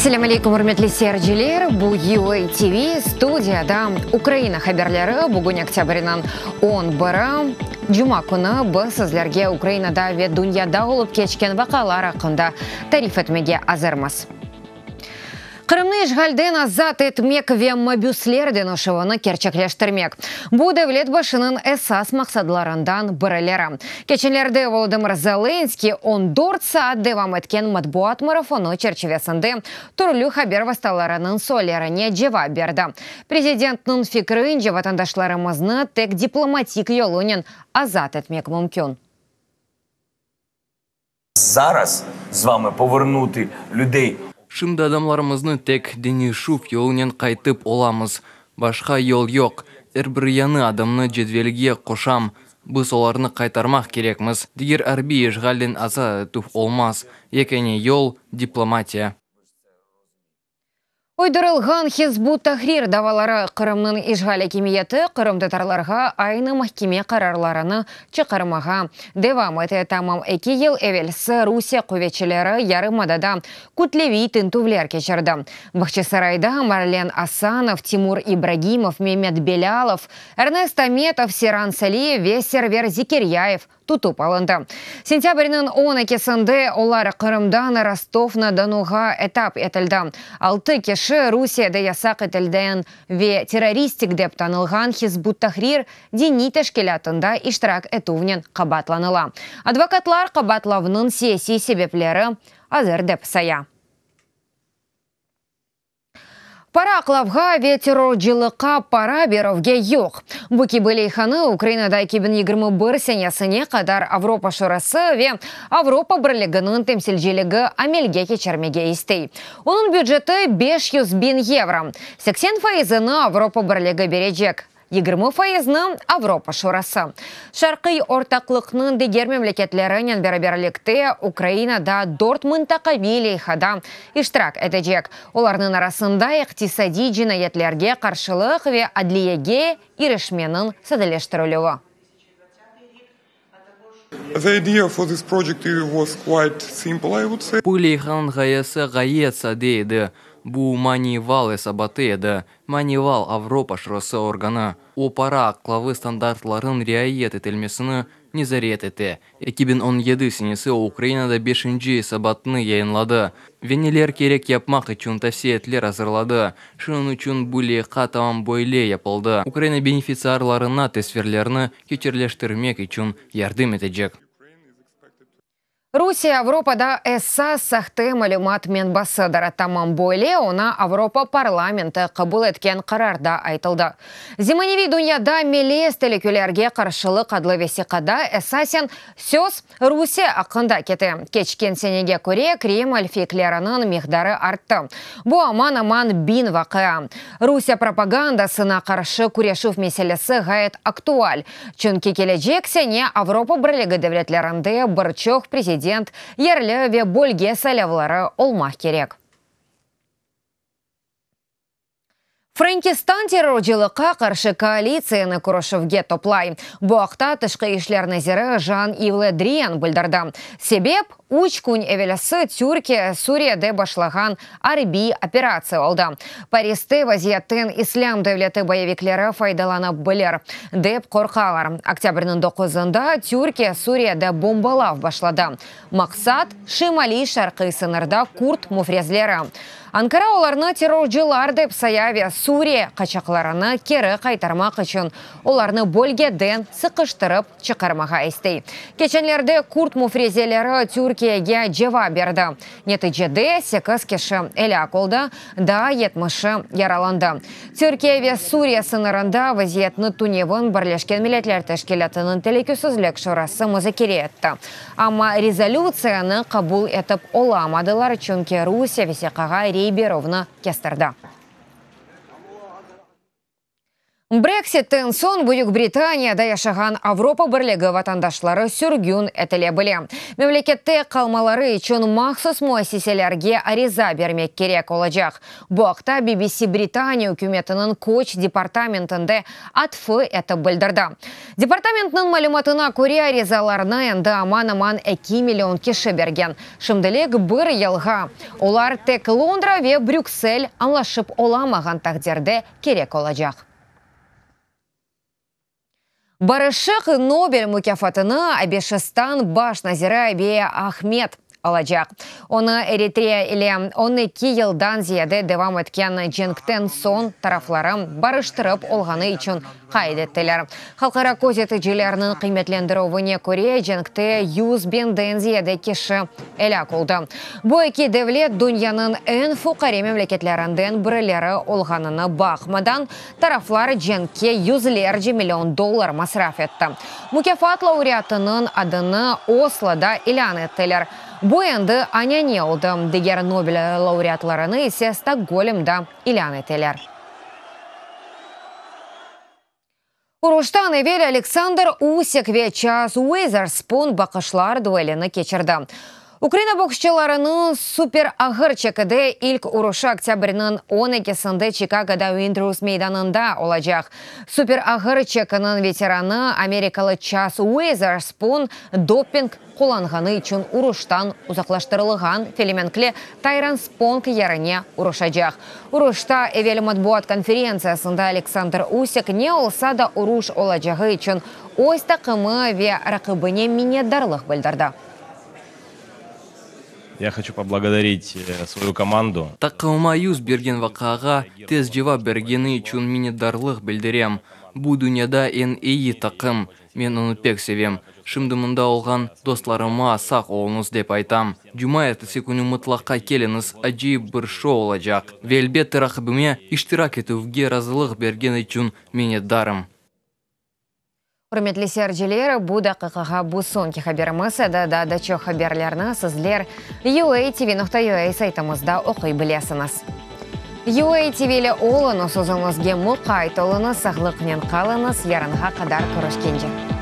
Selâm aleykum, ürmetli seyirciler! Bu UA TV, studiyada Ukraina haberleri. Bugün oktâbrniñ on biri, cuma künü. Biz sizlerge Ukrainada ve dünyada olıp keçken vaqialar aqqında tarif etmege azırmız. Qırımnı işğalden azat etmek ve mabüsler deñişüvini kerçekleştirmek, bu devlet başınıñ esas maqsadlarından birileri. Keçenlerde Volodımır Zelenskıy on dört saat devam etken matbuat marafonı çerçivesinde türlü haber vastalarınıñ suallerine cevap berdi. Prezidentniñ fikrince, vatandaşlarımıznı tek diplomatik yolunen azat etmek mümkün. Zaraz z vamı povernutı lüdey. Şimdi adamlarımıznı tek deñişüv yolunen qaytıp olamız. Başqa yol yoq. Er bir yañı adamnı cedvelge qoşam. Biz olarnı qaytarmaq kerekmiz. Diger arbiy işğalden azat etüv olmaz. Yekâne yol, diplomatiya. Uydurılğan Hizb ut-Tahrir davaları, Qırımnıñ işğal akimiyeti qırımtatarlarğa aynı mahkeme qararlarını çıqarmağa devam ete. Tamam eki yıl evelsi Rusiye quvetçileri yarımadada kütleviy tintüvler keçirdi. Bağçasarayda Marlen Asanov, Timur İbragimov, Memet Belâlov, Ernest Ametov, Seyran Saliyev ve Server Zekeryayev tutıp alındı. Sentâbrniñ on ekisinde olar Qırımdan Rostov-na-Donuğa etap etildi. Altı kişi Rusiyede yasaq etilgen ve terroristik dep tanılğan Hizb ut-Tahrir diniy teşkilâtında iştirak etüvnen qabaatlanıla. Advokatlar qabaatlavnıñ siyasiy sebepleri azır dep saya. Para aqlavğa ve terrorcılıqqa para berüvge yoq. Bu kibi leyhanı Ukrainada 2021 senesine qadar Avropa Şurası ve Avropa Birliginiñ temsilciligi amelge keçirmege istey. Onıñ büceti 500 biñ yevro. 80 faizini Avropa Birligi berecek. 20 faizni Avropa Şurası. Şarqiy ortaqlıqnıñ diger memleketlerinen beraberlikte Ukraina da dört mıntaqaviy leyhada iştirak etecek. Olarnıñ arasında iqtisadiy cinayetlerge qarşılıq ve adliyege irişmeniñ sadeleştirilüvi. The idea for this project was quite simple, I would say. Bu leyhanıñ ğayesi ğayet sade edi. Bu Moneyval esabatı edi. Moneyval, Avropa Şurası organı. O, para aqlavı standartlarınıñ riayet etilmesini nezaret ete. 2017 senesi o, Ukrainada beşinci esabatnı yayınladı ve neler kerek yapmaq içün tavsiyetler azırladı. Şunıñ içün bu leyha tamam böyle yapıldı, Ukraina benefitsiarlarına tasvirlerni keçerleştirmek içün yardım etecek. Rusiye Avropada esas sahte malümat menbasıdır. Tamam böyle oña Avropa parlamenti qabul etken qararda aytıldı. Zemaneviy dünyada melez telükülerge qarşılıq adlı vesiqada esasen söz Rusiye aqqında kete. Keçken senege köre Kreml feykleriniñ miqdarı arttı, bu aman-aman 1000 vaqia. Rusiye propagandasına qarşı küreşüv meselesi ğayet aktual, çünki kelecek sene Avropa Birligi devletlerinde bir çoq prezident, yerli ve bölge saylavları olmaq kerek. Frenkistan terrorcılıqqa qarşı koalitsiyanı körüşüvge toplay. Bu aqta Tışqı işler naziri Jan-İv Le Drian bildirdi. Sebep, üç kün evelsi Türkiye Suriyede başlağan arbiy operatsiya oldı. Pariste vaziyetten İslâm devleti boyevikleri faydalana bilir, dep qorqalar. Oktâbrniñ doquzında Türkiye Suriyede bombalav başladı. Maqsat, şimaliy-şarqiy sıñırda kurd müfrezleri. Ankara olarnı terrorcılar dep saya ve Suriye qaçaqlarını keri qaytarmaq içün olarnı bölgeden sıqıştırıp çıqarmağa istey. Keçenlerde kurd müfrezeleri Türkiyege cevap berdi. Neticede sekiz kişi elâk oldı, daa yetmişi yaralandı. Türkiye ve Suriye sıñırında vaziyetni tünevin Birleşken Milletler Teşkilâtınıñ Telükesizlik Şurası muzakere etti. Amma rezolütsiyanı qabul etip olamadılar, çünki Rusiye vesiqağa rey berüvni kestirdi. Brexitten soñ Büyük Britaniyada yaşağan Avropa Birligi vatandaşları sürgün etile bile. Memlekette qalmaları içün mahsus müessiselerge ariza bermek kerek olacaq. Bu aqta BBC Britaniya ükümetiniñ köç departamentinde atfı etip bildirdi. Departamentniñ malümatına köre, arizalarnı endi aman-aman eki million kişi bergen. Şimdilik bir yılğa. Olar tek Londra ve Brüksel añlaşıp olamağan taqdirde kerek olacaq. Barışıq Nobel mukâfatını Abeşistan baş naziri Abiy Ahmed alacaq. Onı Eritreya ile 12 yıldan ziyade devam etken cenkten soñ tarafları barıştırıp olğanı içün qayd ettiler. Halqara közeticilerniñ qıymetlendirüvine köre, cenkte 100 biñden ziyade kişi elâk oldı. Bu eki devlet dünyanıñ eñ fuqare memleketlerinden birileri olğanına baqmadan, taraflar cenkke yüzlerce million dollar masraf etti. Mukâfat laureatınıñ adını Osloda ilân ettiler. Bu endi anâne oldı, diger Nobel laureatlarını ise Stokgolmda ilân eteler. Uruştan evel Aleksandr Usik ve Çaz Uizerspun baqışlar duelini keçirdi. Ukraina boksçılarınıñ super ağır çekide ilk uruşı oktâbrniñ on ekisinde Çikagoda Uindrus meydanında olacaq. Super ağır çekiniñ veteranı, amerikalı Çaz Uizerspun doping qullanğanı içün uruştan uzaqlaştırılğan felemenkli Tayron Spong yerine uruşacaq. Uruşta evel matbuat konferentsiyasında Aleksandr Usik ne olsa da uruş olacağı içün öz taqımı ve raqibine minnetdarlıq bildirdi. Ya hoçu poblagodarit svoyu komandu. Taqımıma yüz bergen vaqiağa tez cevap bergeni içün minnetdarlıq bildirem. Bu dünyada eñ eyi taqım. Men onı pek sevem. Şimdi mında olğan dostlarıma sağ oluñız dep aytam. Cumaertesi künü mıtlaqa keliñiz, acayip bir şou olacaq. Ve elbette raqibime iştirak etüvge razılıq bergen içün minnetdarım. Ürmetli seyirciler, bu daqiqağa bu soñki haberimiz edi. Daa da çoq haberlerni sizler UATV.UA saytımızda oquy bilesiñiz. UATV ile oluñız, özüñizge muqayt oluñız, sağlıqnen qalıñız, yarınğa qadar körüşkence.